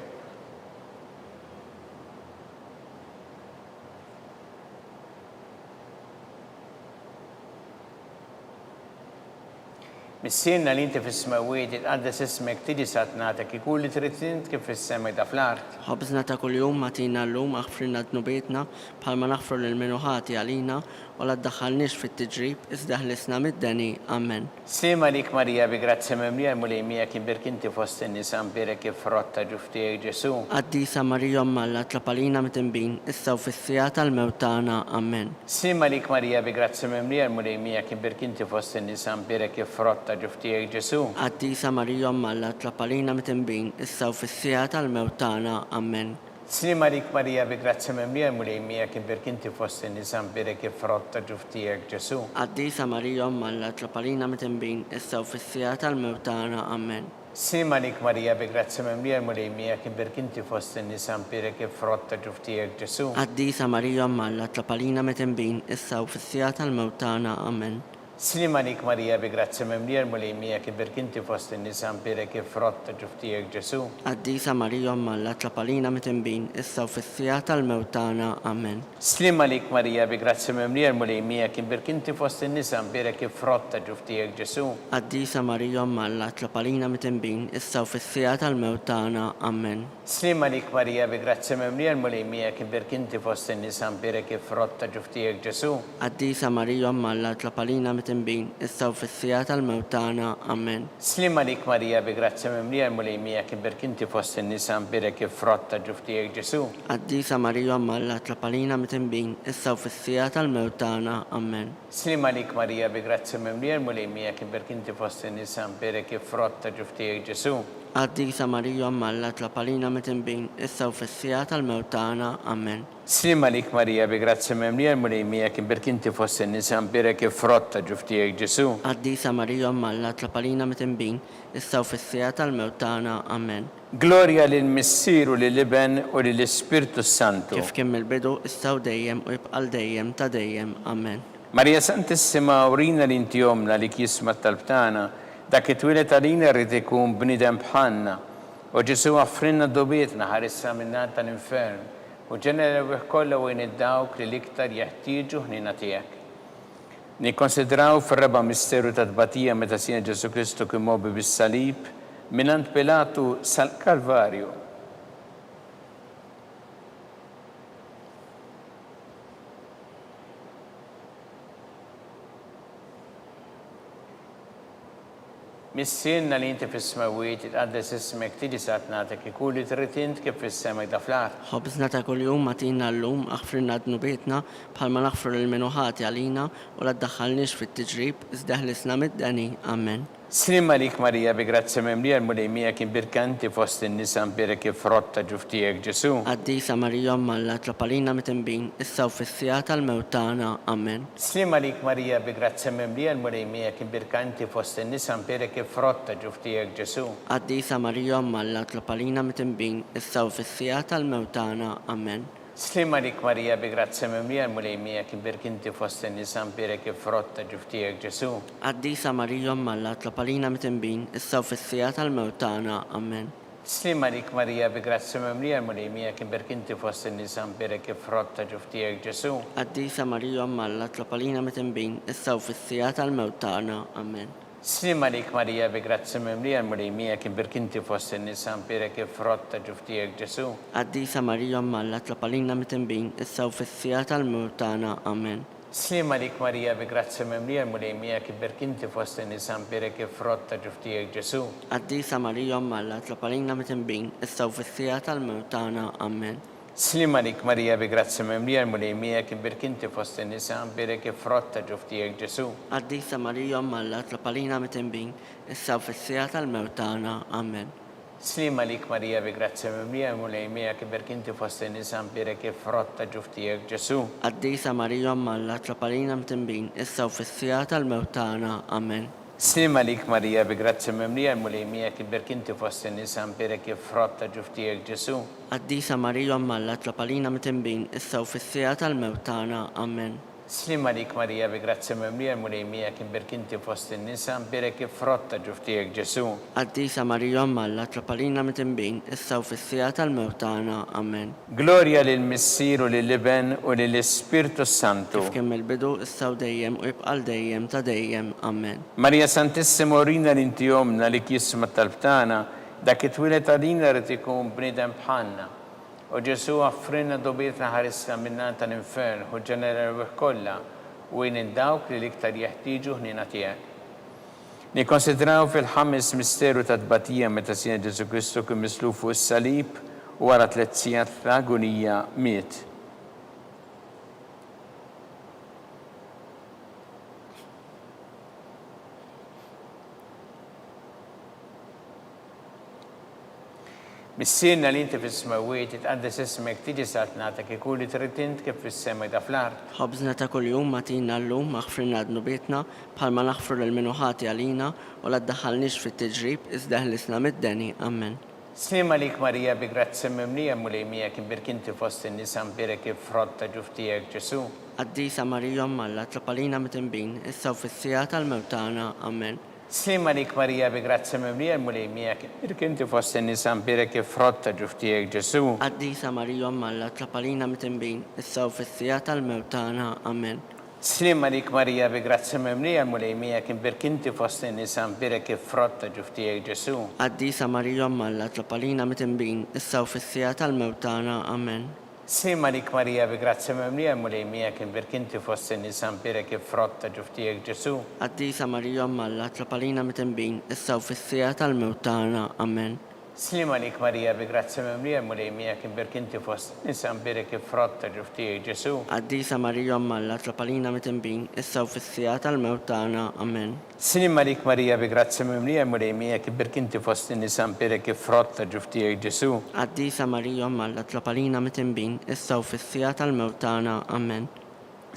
Missierna li inti fis-smewwiet, jitqaddes ismek, tiġi saltnatek, ikun li trid int kif fis-sema ida fl-art. Ħobżna ta' kuljum agħtina llum, aħfrilna dnubietna, bħalma naħfru lil min hu ħati għalina, u la ddaħħalniex fit-tiġrib, iżda eħlisna mid-deni. Ammen. Sliem għalik Marija bi grazzja mimlija l-Mulej miegħek imbierk inti fost in-nisa mbierek il-frott ta' ġuf tiegħek Ġesù. Qaddisa Marija Omm Alla itlob għalina midinbin, issa u fis-siegħa tal-mewt tagħna. Ammen. Sliem għalik Marija bi grazzja mimlija l-Mulej miegħek imbierk inti fost in-nisa mbierek il-frott ta' ġuf tiegħek Ġesù. Qaddisa Marija Omm Alla itlob għalina midinbin, issa u fis-siegħa tal-mewt tagħna. Ammen. Sliem għalik Marija bi grazzja mimlija l-Mulej miegħek imbierk inti fost in-nisa mbierek il-frott ta' ġuf tiegħek Ġesù. Qaddisa Marija Omm Alla itlob għalina midinbin issa u fis-siegħa tal-mewt tagħna. Amen. Sliem għalik Marija bi grazzja mimlija l-Mulej miegħek imbierk inti fost in-nisa mbierek il-frott ta' ġuf tiegħek Ġesù. Qaddisa Marija Omm Alla itlob għalina midinbin issa u fis-siegħa tal-mewt tagħna. Amen. Sliem għalik Marija bi grazzja mimlija l-Mulej miegħek imbierk inti fost in-nisa mbierek il-frott ta' ġuf tiegħek Ġesù. Qaddisa Marija Omm Alla itlob għalina midinbin issa u fis-siegħa tal-mewt tagħna. Amen. Sliem għalik Marija bi grazzja mimlija l-Mulej miegħek imbierk inti fost in-nisa mbierek il-frott ta' ġuf tiegħek Ġesù. Qaddisa Marija Omm Alla itlob għalina midinbin issa u fis-siegħa tal-mewt tagħna. Amen. Sliem għalik Marija bi grazzja mimlija l-Mulej miegħek imbierk inti fost in-nisa mbierek il-frott ta' ġuf tiegħek Ġesù. Qaddisa Marija Omm Alla itlob għalina midinbin, issa u fis-siegħa tal-mewt tagħna. Amen. Sliem għalik Marija bi grazzja mimlija l-Mulej miegħek imbierk inti fost in-nisa mbierek il-frott ta' ġuf tiegħek Ġesù. Qaddisa Marija Omm Alla itlob għalina midinbin, issa u fis-siegħa tal-mewt tagħna. Amen. Sliem għalik Marija bi grazzja mimlija l-Mulej miegħek imbierk inti fost in-nisa mbierek il-frott ta' ġuf tiegħek Ġesù. Qaddisa Marija Omm Alla itlob għalina midinbin, issa u fis-siegħa tal-mewt tagħna. Amen. Sliem għalik Marija bi grazzja mimlija l-Mulej miegħek imbierk inti fost in-nisa mbierek il-frott ta' ġuf tiegħek Ġesù. Qaddisa Marija Omm Alla itlob għalina midinbin, issa u fis-siegħa tal-mewt tagħna. Amen. Glorja lill-Missier u lill-Iben u lill-Ispirtu s-Santu. Kif kien mill-bidu, issa u dejjem u jibqa' għal dejjem ta' dejjem. Amen. Marija Santissima urina li inti Ommna li jisma' t-talb tagħna, dak li twieled għalina ried ikun bniedem bħalna. O Ġesù aħfrilna dnubietna, ħarisna min-nar tal-infern, U ġenna l-erwieħ kollha u għin dawk li l-iktar jeħtieġu ħniena tiegħek. Nikkonsidraw fir-raba' misteru ta' tbatija meta Sidna Ġesù Kristu kien mgħobbi bis-salib mingħand Pilatu sal-Kalvarju. Missierna li inti fis-smewwiet, jitqaddes ismek, tiġi saltnatek, ikun li trid int kif fis-sema hekk fl-art. Ħobżna ta' kuljum agħtina llum, aħfrilna dnubietna, bħalma naħfru lil min hu ħati għalina, u la ddaħħalniex fit-tiġrib, iżda eħlisna mid-deni. Amen. Sliem għalik Marija bi grazzja mimlija l-Mulej miegħek imbierka inti fost in-nisa mbierek il-frott ta' ġuf tiegħek Ġesù. Qaddisa Marija Omm Alla itlob għalina midinbin, issa u fis-siegħa tal-mewt tagħna. Amen. Sliem għalik Marija bi grazzja mimlija l-Mulej miegħek imbierka inti fost in-nisa mbierek il-frott ta' ġuf tiegħek Ġesù. Qaddisa Marija Omm Alla itlob għalina midinbin, issa u fis-siegħa tal-mewt tagħna. Amen. Sliem għalik Marija bi grazzja mimlija l-Mulej miegħek imbierk inti fost in-nisa mbierek il-frott ta' ġuf tiegħek Ġesù. Qaddisa Marija Omm Alla itlob għalina midinbin, issa u fis-siegħa tal-mewt tagħna. Amen. Sliem għalik Marija bi grazzja mimlija l-Mulej miegħek imbierk inti fost in-nisa mbierek il-frott ta' ġuf tiegħek Ġesù. Qaddisa Marija Omm Alla itlob għalina midinbin, issa u fis-siegħa tal-mewt tagħna. Amen. Sliem għalik Marija bi grazzja mimlija l-Mulej miegħek imbierk inti fost in-nisa mbierek il-frott ta' ġuf tiegħek Ġesù. Qaddisa Marija Omm Alla itlob għalina midinbin, issa u fis-siegħa tal-mewt tagħna. Amen. Sliem għalik Marija bi grazzja mimlija l-Mulej miegħek imbierk inti fost in-nisa mbierek il-frott ta' ġuf tiegħek Ġesù. Qaddisa Marija Omm Alla itlob għalina midinbin, issa u fis-siegħa tal-mewt tagħna. Amen. Sliem għalik Marija bi grazzja mimlija l-Mulej miegħek imbierk inti fost in-nisa mbierek il-frott ta' ġuf tiegħek Ġesù. Qaddisa Marija Omm Alla itlob għalina midinbin, issa u fis-siegħa tal-mewt tagħna. Amen. Sliem għalik Marija bi grazzja mimlija l-Mulej miegħek imbierk inti fost in-nisa mbierek il-frott ta' ġuf tiegħek Ġesù. Qaddisa Marija Omm Alla itlob għalina midinbin, issa u fis-siegħa tal-mewt tagħna. Amen. Sliem għalik Marija bi grazzja mimlija l-Mulej miegħek imbierk inti fost in-nisa mbierek il-frott ta' ġuf tiegħek Ġesù. Qaddisa Marija Omm Alla itlob għalina midinbin, issa u fis-siegħa tal-mewt tagħna. Amen. Sliem għalik Marija bi grazzja mimlija l-Mulej miegħek imbierk inti fost in-nisa mbierek il-frott ta' ġuf tiegħek Ġesù. Qaddisa Marija Omm Alla itlob għalina midinbin, issa u fis-siegħa tal-mewt tagħna. Amen. Glorja lill-Missier u lill-Iben u lill-Ispirtu s-Santu. Kif kien mill-bidu, issa u dejjem u jibqa' għal dejjem ta' dejjem. Amen. Marija Santissima urina li inti Ommna li jisma' t-talb tagħna, Dak li twieled għalina ried ikun bniedem bħalna. O Ġesù aħfrilna dnubietna ħarisna min-nar tal-infern, ħu ġenna l-erwieħ kollha u għin lil dawk li l-iktar jeħtieġu ħniena tiegħek. Nikkonsidraw fil-ħames misteru ta' tbatija meta Sidna Ġesù Kristu kien mislub fuq is-salib u wara tlett sigħat ta' agunija miet. Missierna li inti fis-smewwiet, jitqaddes ismek, tiġi saltnatek, ikun li trid int kif fis-sema jda fl-art. Ħobżna ta' kuljum agħtina llum, aħfrilna dnubietna, bħalma naħfru lil min hu ħati għalina, u la ddaħħalniex fit-tiġrib, iżda eħlisna mid-deni. Ammen. Sliem għalik Marija bi grazzja mimlija l-Mulej miegħek imbierk inti fost in-nisa mbierek il-frott ta' ġuf tiegħek Ġesù. Qaddisa Marija Omm Alla, itlob għalina midinbin, issa u fis-siegħa tal-mewt tagħna. Ammen. Sliem għalik Marija bi grazzja mimlija l-Mulej miegħek, imbierk inti fost in-nisa mbierek il-frott ta' ġuf tiegħek Ġesù. Qaddisa Marija Omm Alla, itlob għalina midinbin, issa u fis-siegħa tal-mewt tagħna. Ammen. Sliem għalik Marija bi grazzja mimlija l-Mulej miegħek, imbierk inti fost in-nisa mbierek il-frott ta' ġuf tiegħek Ġesù. Qaddisa Marija Omm Alla, itlob għalina midinbin, issa u fis-siegħa tal-mewt tagħna. Ammen. Sliem għalik Marija bi grazzja mimlija l-Mulej miegħek imbierk inti fost in-nisa mbierek il-frott ta' ġuf tiegħek Ġesù. Qaddisa Marija Omm Alla, itlob għalina midinbin, issa u fis-siegħa tal-mewt tagħna. Ammen. Sliem għalik Marija bi grazzja mimlija l-Mulej miegħek imbierk inti fost in-nisa mbierek il-frott ta' ġuf tiegħek Ġesù. Qaddisa Marija Omm Alla, itlob għalina midinbin, issa u fis-siegħa tal-mewt tagħna. Ammen. Sliem għalik Marija bi grazzja mimlija l-Mulej miegħek ibbierk inti fost in-nisa mbierek il-frott ta' ġuf tiegħek Ġesù. Qaddisa Marija Omm Alla itlob għalina mitinbin issa u fis-siegħa tal-mewt tagħna. Ammen.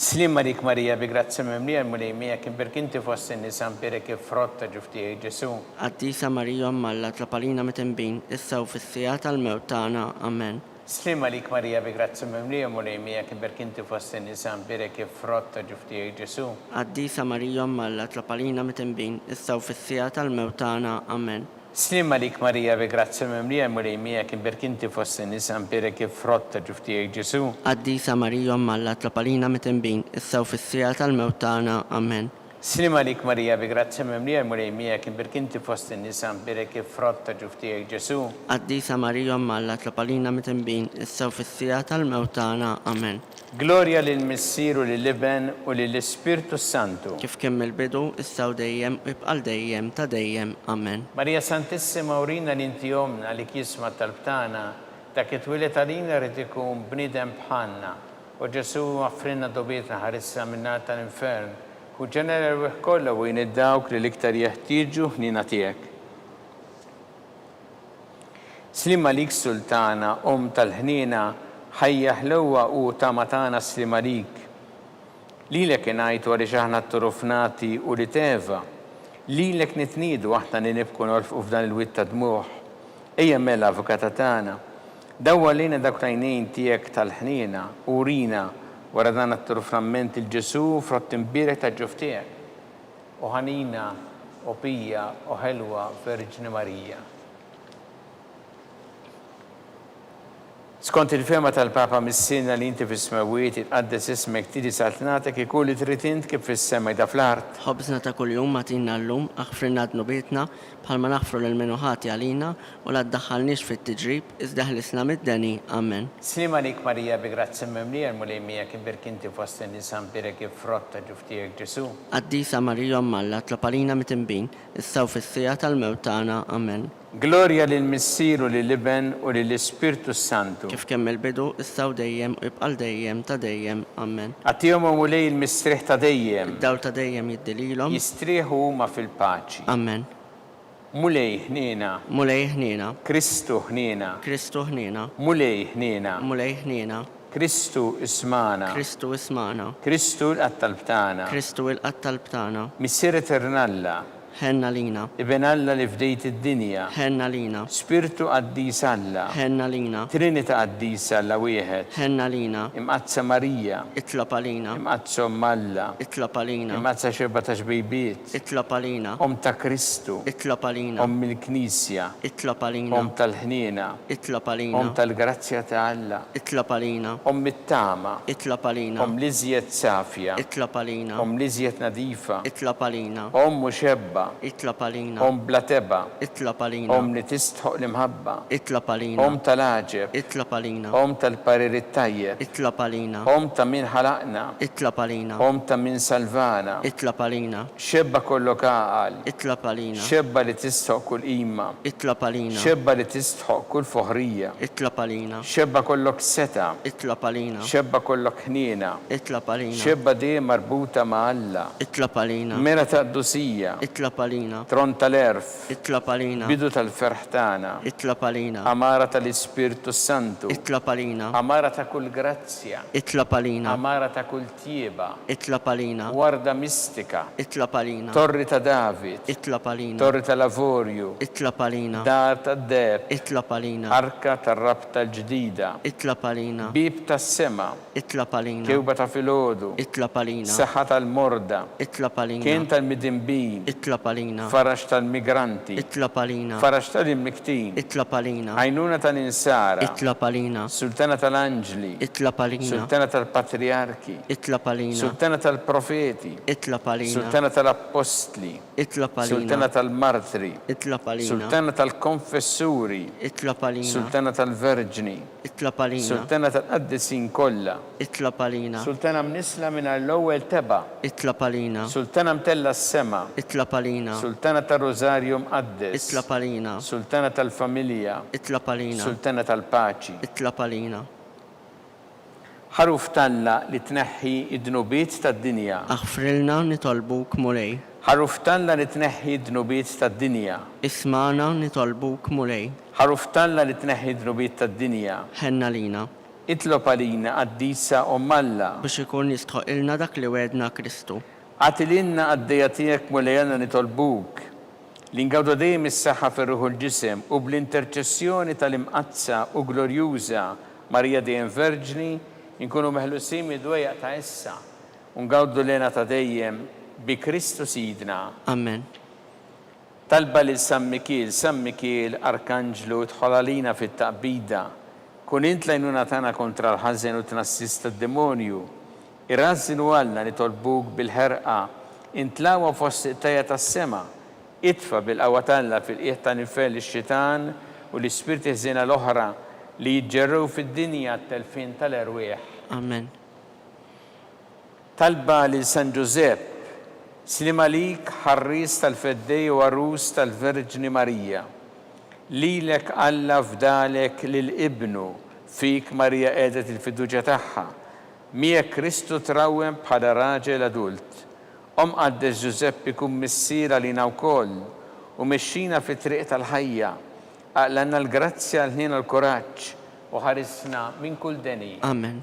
Sliem għalik Marija bi grazzja mimlija l-Mulej miegħek imbierk inti fost in-nisa mbierek il-frott ta' ġuf tiegħek Ġesù. Qaddisa Marija Omm Alla itlob għalina mitinbin issa u fis-siegħa tal-mewt tagħna. Ammen. Sliem għalik Marija bi grazzja mimlija Mulej miegħek imbierk inti fost in-nisa mbierek il-frott ta' ġuf tiegħek Ġesù. Qaddisa Marija Omm Alla itlob għalina midinbin issa u fis-siegħa tal-mewt tagħna. Ammen. Sliem għalik Marija bi grazzja mimlija l-Mulej miegħek imbierk inti fost in-nisa mbierek il-frott ta' ġuf tiegħek Ġesù. Qaddisa Marija Omm Alla itlob għalina midinbin issa u fis-siegħa tal-mewt tagħna. Ammen. Sliem għalik Marija bi grazzja mimlija l-Mulej miegħek imbierk inti fost in-nisa mbierek il-frott ta' ġuf tiegħek Ġesù. Qaddisa Marija Omm Alla itlob għalina midinbin issa u fis-siegħa tal-mewt tagħna. Amen. Glorja lill-Missier u lill-Iben u lill-Ispirtu s-Santu. Kif kien mill-bidu, issa u dejjem, u jibqa' għal dejjem ta' dejjem. Amen. Marija Santissima urina li inti Ommna li jisma' t-talb tagħna, dak li twieled għalina ried ikun bniedem bħalna. O Ġesù, aħfrilna dnubietna, ħarisna min-nar tal-infern, u ġenna l-erwieħ kollha u għin 'il dawk li l-iktar jeħtieġu ħniena tiegħek. Sliem għalik Sultana, Omm tal-ħniena, ħajja ħlewwa u tama tagħna sliem għalik. Lilek ingħajtu għaliex aħna tturufnati ulied Eva. Lilek nitniedu aħna li nibku nolfqu f'dan il-wied ta' dmugħ. Ejja mela, Avukata tagħna, dawwar lejna dawk l-għajnejn tiegħek tal-ħniena u urina wara dan għat-turframment 'il Ġesù, frott imbierek tal-ġuf tiegħek. O ħanina, o pija, o ħelwa Verġni Marija. Skont il-fehma tal-Papa Missierna li inti fis-smewwiet, jitqaddes ismek, tiġi saltnatek, ikun li trid int kif fis-sema jda fl-art. Ħobżna ta' kuljum agħtina llum, aħfrilna dnubietna, bħalma naħfru lil min hu ħati għalina, u la ddaħħalniex fit-tiġrib, iżda eħlisna mid-deni. Amen. Sliem għalik Marija bi grazzja mimlija l-Mulej miegħek imbierk inti fost in-nisa mbierek il-frott ta' ġuf tiegħek Ġesù. Qaddisa Marija Omm Alla, itlob għalina mitinbin, issa u fis-siegħa tal-mewt tagħna. Amen. Glorja lill-Missier u lill-Iben u lill-Ispirtu s-Santu. Kif kien mill-bidu, issa u dejjem, u jibqa' għal dejjem ta' dejjem. Amen. Agħtihom, o Mulej, il-mistrieħ ta' dejjem. Id-dawl ta' dejjem jiddi lilhom. Jistrieħu huma fil-paċi. Amen. Mulej, ħniena. Mulej, ħniena. Kristu, ħniena. Kristu, ħniena. Mulej, ħniena. Mulej, ħniena. Kristu, ismagħna. Kristu, ismagħna. Kristu, ilqa' t-talb tagħna. Kristu, ilqa' t-talb tagħna. Missier etern Alla, Ħenn għalina. Iben Alla li fdejt id-dinja. Ħenn għalina. Spirtu Qaddis Alla. Ħenn għalina. Trinita Qaddisa Alla wieħed. Ħenn għalina. Imqaddsa Marija. Itlob għalina. Imqaddsa Omm Alla. Itlob għalina. Imqaddsa Xebgħa ta' Xbejbiet. Itlob għalina. Omm ta' Kristu. Itlob għalina. Omm il-Knisja. Itlob għalina. Omm tal-ħniena. Itlob għalina. Omm tal-grazzja ta' Alla. Itlob għalina. Omm it-tama. Itlob għalina. Omm l-iżjed safja. Itlob għalina. Omm l-iżjed nadifa. Itlob għalina. Omm u xebba. Itlob għalina. Omm bla tebgħa. Itlob għalina. Omm li tistħoq l-imħabba. Itlob għalina. Omm tal-għaġeb. Itlob għalina. Omm tal-parir it-tajjeb. Itlob għalina. Omm ta' min ħalaqna. Itlob għalina. Omm ta' min salvana. Itlob għalina. Xebba kollok għaqal. Itlob għalina. Xebba li tistħoq kull qima. Itlob għalina. Xebba li tistħoq kull foħrija. Itlob għalina. Xebba kollok setgħa. Itlob għalina. Xebba kollok ħniena. Itlob għalina. Xebba dejjem marbuta ma' Alla. Itlob għalina. Mera ta' qdusija. Itlob. Itlob għalina. Tron tal-għerf. Itlob għalina. Bidu tal-ferħ tagħna. Itlob għalina. Għamara tal-Ispirtu s-Santu. Itlob għalina. Għamara ta' kull grazzja. Itlob għalina. Għamara ta' kull tjieba. Itlob għalina. Warda mistika. Itlob għalina. Torri ta' David. Itlob għalina. Torri tal-avorju. Itlob għalina. Dar tad-deheb. Itlob għalina. Arka tar-rabta l-ġdida. Itlob għalina. Bieb tas-sema. Itlob għalina. Kewba ta' filgħodu. Itlob għalina. Saħħa tal-morda. Itlob għalina. Kenn tal-midinbin. Itlob għalina. Faraġ tal-migranti. Itlob għalina. Faraġ tal-imnikktin. Itlob għalina. Għajnuna tal-insara. Itlob għalina. Sultana tal-anġli. Itlob għalina. Sultana tal-patrijarki. Itlob għalina. Sultana tal-profeti. Itlob għalina. Sultana tal-appostli. Itlob għalina. Sultana tal-martri. Itlob għalina. Sultana tal-konfessuri. Itlob għalina. Sultana tal-verġni. Itlob għalina. Sultana tal-qaddisin kollha. Itlob għalina. Sultana mnissla mingħajr l-ewwel tebgħa. Itlob għalina. Sultana mtellgħa s-sema. Itlob għalina. Sultana tar-Rużarju Mqaddes. Itlob għalina. Sultana tal-familja. Itlob għalina. Sultana tal-paċi. Itlob għalina. Ħaruf t'Alla li tneħħi d-dnubiet tad-dinja. Aħfrilna nitolbuk Mulej. Ħaruf t'Alla li tneħħi d-dnubiet tad-dinja. Ismagħna nitolbuk Mulej. Ħaruf t'Alla li tneħħi d-dnubiet tad-dinja. Ħenn għalina. Itlob għalina Qaddisa Omm Alla. Biex ikun jistħoqqilna dak li wegħdna Kristu. Agħti lilna qaddejja tiegħek Mulej Alla nitolbuk, li ngawdu dejjem is-saħħa fir-ruħ u l-ġisem u bl-interċessjoni tal-Imqaddsa u Glorjuża Marija dejjem Verġni, inkunu meħlusin mid-dwejjaq ta' issa u ngawdu l-hena ta' dejjem bi Kristu Sidna. Amen. Talba lil San Mikiel, San Mikiel, Arkanġlu, idħol għalina fit-taqbida. Kun int l-għajnuna tagħna kontra l-ħażen u t-tnassis tad-demonju. Irażżin u Alla nitolbuk bil-ħerqa, int l-aqwa fost il-qtajja' tas-sema. Itfa' bil-qawwa t'Alla fil-qiegħ tal-infern lix-xitan u l-ispirti ħżiena l-oħra li jiġġerrew fid-dinja għat-telfien tal-erwieħ. Amen. Talba lil San Ġużepp, Sliem għalik, ħarries tal-Feddej u għarus tal-Verġni Marija. Lilek Alla fdalek lil Ibnu, fik Marija qiegħdet il-fiduċja tagħha. Miegħek Kristu trawwem bħala raġel adult. O Mqaddes Ġużeppi kun missier għalina wkoll u mexxina fit-triq tal-ħajja. Aqlgħalna l-grazzja, l-ħniena u l-kuraġġ u ħarisna minn kull deni. Amen.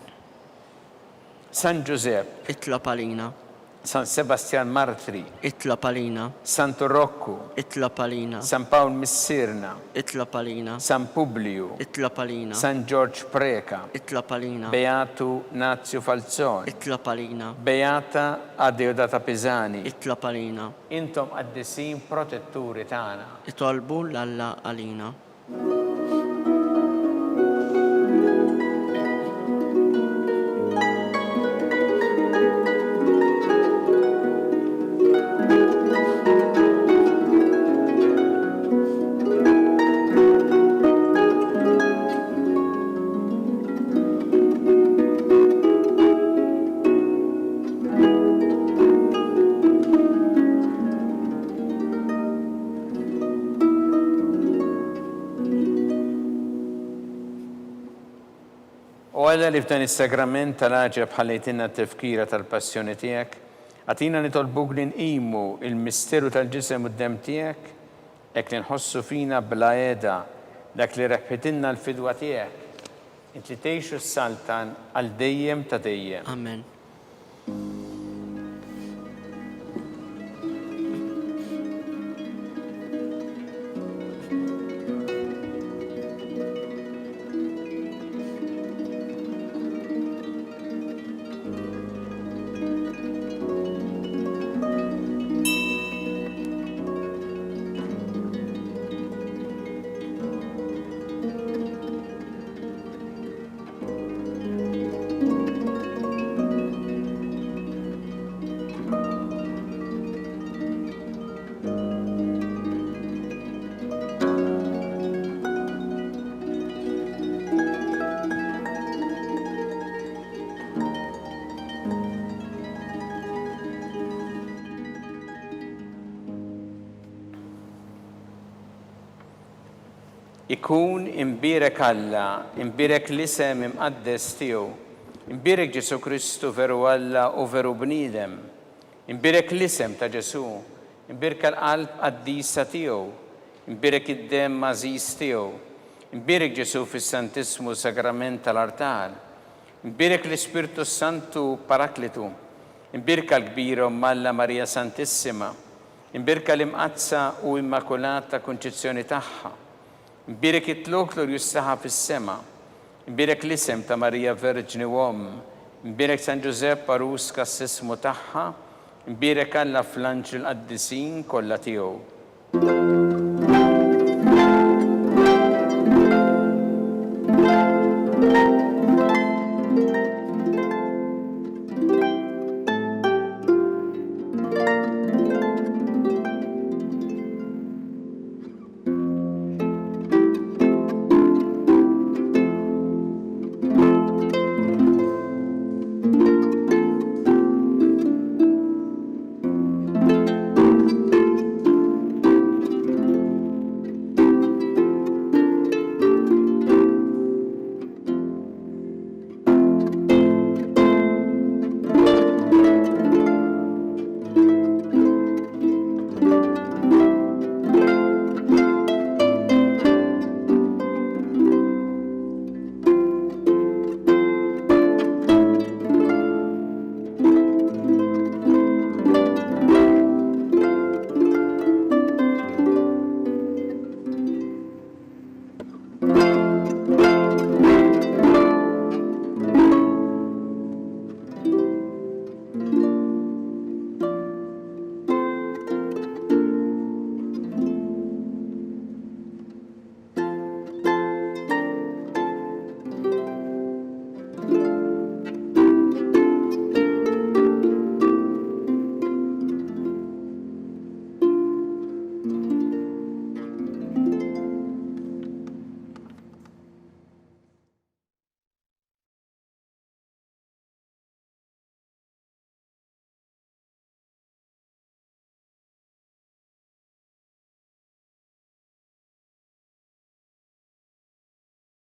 San Ġużepp. Itlob għalina. San Sebastjan Martri. Itlob għalina. Santu Rokku. Itlob għalina. San Pawl Missierna. Itlob għalina. San Publiju. Itlob għalina. San Ġorġ Preca. Itlob għalina. Beatu Nazju Falzon. Itlob għalina. Beata Adeodata Pisani. Itlob għalina. Intom qaddisin protetturi tagħna. Itolbu 'l Alla għalina. O Alla li f'dan is-sagrament tal-għaġeb ħallejtilna t-tifkira tal-passjoni tiegħek, agħtina nitolbuk li nqimu l-misteru tal-ġisem u d-demm tiegħek, hekk li nħossu fina bla heda dak li rebħitilna l-fidwa tiegħek, int li tgħix u ssaltan għal dejjem ta' dejjem. Amen. Ikun imbierek Alla, imbierek l-isem imqaddes tiegħu, imbierek Ġesù Kristu veru Alla u veru bniedem, imbierek l-isem ta' Ġesù. Imbierka l-Qalb qaddisa tiegħu. Imbierek id-Demm għażiż tiegħu. Imbierek Ġesù fis-Santissmu Sagrament tal-Artal. Imbierek l-Ispirtu s-Santu Paraklitu. Imbierka l-Kbira Omm Alla Marija Santissima. Imbierka l-Imqaddsa u Immakulata Kunċizzjoni tagħha. Imbierek it-Tlugħ glorjuż tagħha fis-sema. Imbierek l-isem ta' Marija Verġni u Omm. Imbierek San Ġużepp għarus kassismu tagħha. Imbierek Alla fl-anġli l-qaddisin kollha tiegħu.